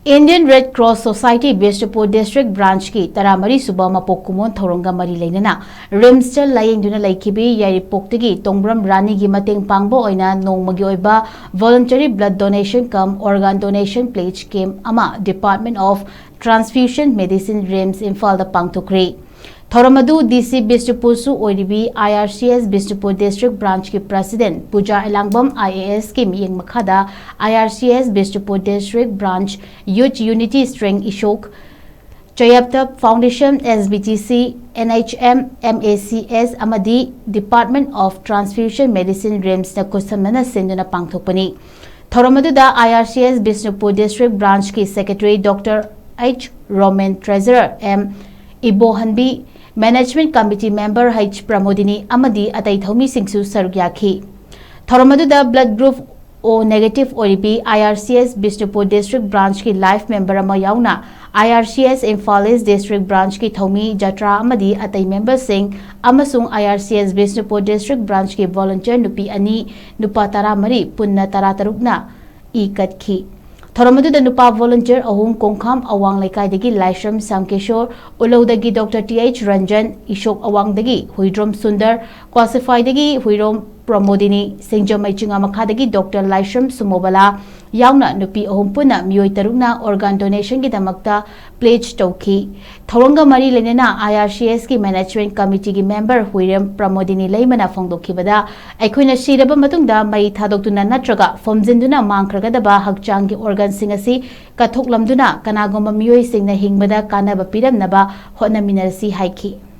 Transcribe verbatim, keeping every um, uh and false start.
Indian Red Cross Society Bishnupur District Branch ꯀꯤ ꯇꯔꯥꯃꯔꯤ ꯁꯨꯕ ꯃꯄꯣꯛ ꯀꯨꯝꯑꯣꯟ ꯊꯧꯔꯝꯒ ꯃꯔꯤ ꯂꯩꯅꯅ RIMS ꯇ ꯂꯥꯌꯦꯡꯗꯨꯅ ꯂꯩꯈꯤꯕꯤ ꯌꯥꯏꯔꯤꯄꯣꯛꯇꯒꯤ ꯇꯣꯡꯕ꯭ꯔꯝ ꯔꯥꯅꯤꯒꯤ ꯃꯇꯦꯡ ꯄꯥꯡꯕ ꯑꯣꯏꯅ ꯅꯣꯡꯃꯒꯤ ꯑꯣꯏꯕ Voluntary Blood Donation cum Organ Donation Pledge Camp ꯑꯃ Department of Transfusion Medicine, RIMS, ꯏꯝꯐꯥꯜꯗ ꯄꯥꯡꯊꯣꯛꯈ꯭ꯔꯦ꯫ ꯊꯧꯔꯝ ꯑꯗꯨ DC ꯕꯤꯁꯅꯨꯄꯨꯔꯁꯨ ꯑꯣꯏꯔꯤꯕꯤ IRCS Bishnupur District Branch ꯀꯤ President ꯄꯨꯖꯥ ꯑꯦꯂꯥꯡꯕꯝ IAS ꯀꯤ ꯃꯤꯠꯌꯦꯡ ꯃꯈꯥꯗ IRCS Bishnupur District Branch Youth Unity Strength ꯏꯁꯣꯛ, ꯆꯌꯥꯞꯇ Foundation, SBTC, NHM, MACS ꯑꯃꯗꯤ Department of Transfusion Medicine, RIMS ꯅ ꯈꯨꯠꯁꯝꯅꯅ ꯁꯤꯟꯗꯨꯅ ꯄꯥꯡꯊꯣꯛꯄꯅꯤ꯫ ꯊꯧꯔꯝ ꯑꯗꯨꯗ IRCS ꯕꯤꯁꯅꯨꯄꯨꯔ District Branch ꯀꯤ Secretary Doctor H Roman, Treasurer M Ibohanbi, Management Committee Member H Pramodini ꯑꯃꯗꯤ ꯑꯇꯩ ꯊꯧꯃꯤꯁꯤꯡꯁꯨ ꯁꯔꯨꯛ ꯌꯥꯈꯤ꯫ ꯊꯧꯔꯝ ꯑꯗꯨꯗ blood group O negative ꯑꯣꯏꯔꯤꯕꯤ IRCS Bishnupur District Branch ꯀꯤ life member ꯑꯃ ꯌꯥꯎꯅ IRCS Imphal East District Branch ꯀꯤ ꯊꯧꯃꯤ ꯖꯇ꯭ꯔꯥ ꯑꯃꯗꯤ ꯑꯇꯩ member ꯁꯤꯡ ꯑꯃꯁꯨꯡ IRCS ꯕꯤꯁꯅꯨꯄꯨꯔ District Branch ꯀꯤ volunteer ꯅꯨꯄꯤ ꯑꯅꯤ, ꯅꯨꯄꯥ ꯇꯔꯥꯃꯔꯤ, ꯄꯨꯟꯅ ꯇꯔꯥꯇꯔꯨꯛꯅ ꯏ ꯀꯠꯈꯤ꯫ ꯊꯧꯔꯝ ꯑꯗꯨꯗ ꯅꯨꯄꯥ volunteer ꯑꯍꯨꯝ, ꯀꯣꯡꯈꯥꯝ ꯑꯋꯥꯡ ꯂꯩꯀꯥꯏꯗꯒꯤ ꯂꯥꯏꯁ꯭ꯔꯝ ꯁ꯭ꯌꯥꯝꯀꯤꯁꯣꯔ, ꯎꯂꯧꯗꯒꯤ Doctor T H Ranjan, ꯏꯁꯣꯛ ꯑꯋꯥꯡꯗꯒꯤ Huidrom Sundar, ꯀ꯭ꯋꯥꯁꯤꯐꯥꯏꯗꯒꯤ ꯍꯨꯏꯔꯣꯝ Pramodini, ꯁꯤꯡꯖꯃꯩ ꯆꯤꯉꯥ ꯃꯈꯥꯗꯒꯤ Doctor ꯂꯥꯏꯁ꯭ꯔꯝ ꯁꯨꯃꯣꯕꯂꯥ ꯌꯥꯎꯅ ꯅꯨꯄꯤ ꯑꯍꯨꯝ ꯄꯨꯟꯅ ꯃꯤꯑꯣꯏ ꯇꯔꯨꯛꯅ organ donation ꯒꯤꯗꯃꯛꯇ pledge ꯇꯧꯈꯤ꯫ ꯊꯧꯔꯝꯒ ꯃꯔꯤ ꯂꯩꯅꯅ IRCS ꯀꯤ Management Committee ꯒꯤ member ꯍꯨꯏꯔꯦꯝ ꯄ꯭ꯔꯃꯣꯗꯤꯅꯤ ꯂꯩꯃꯅ ꯐꯣꯡꯗꯣꯛꯈꯤꯕꯗ, ꯑꯩꯈꯣꯏꯅ ꯁꯤꯔꯕ ꯃꯇꯨꯡꯗ ꯃꯩ ꯊꯥꯗꯣꯛꯇꯨꯅ ꯅꯠꯇ꯭ꯔꯒ ꯐꯣꯝꯖꯤꯟꯗꯨꯅ ꯃꯥꯡꯈ꯭ꯔꯒꯗꯕ ꯍꯛꯆꯥꯡꯒꯤ organ ꯁꯤꯡ ꯑꯁꯤ ꯀꯠꯊꯣꯛꯂꯝꯗꯨꯅ ꯀꯅꯥꯒꯨꯝꯕ ꯃꯤꯑꯣꯏꯁꯤꯡꯅ ꯍꯤꯡꯕꯗ ꯀꯥꯟꯅꯕ ꯄꯤꯔꯝꯅꯕ ꯍꯣꯠꯅꯃꯤꯟꯅꯔꯁꯤ ꯍꯥꯏꯈꯤ꯫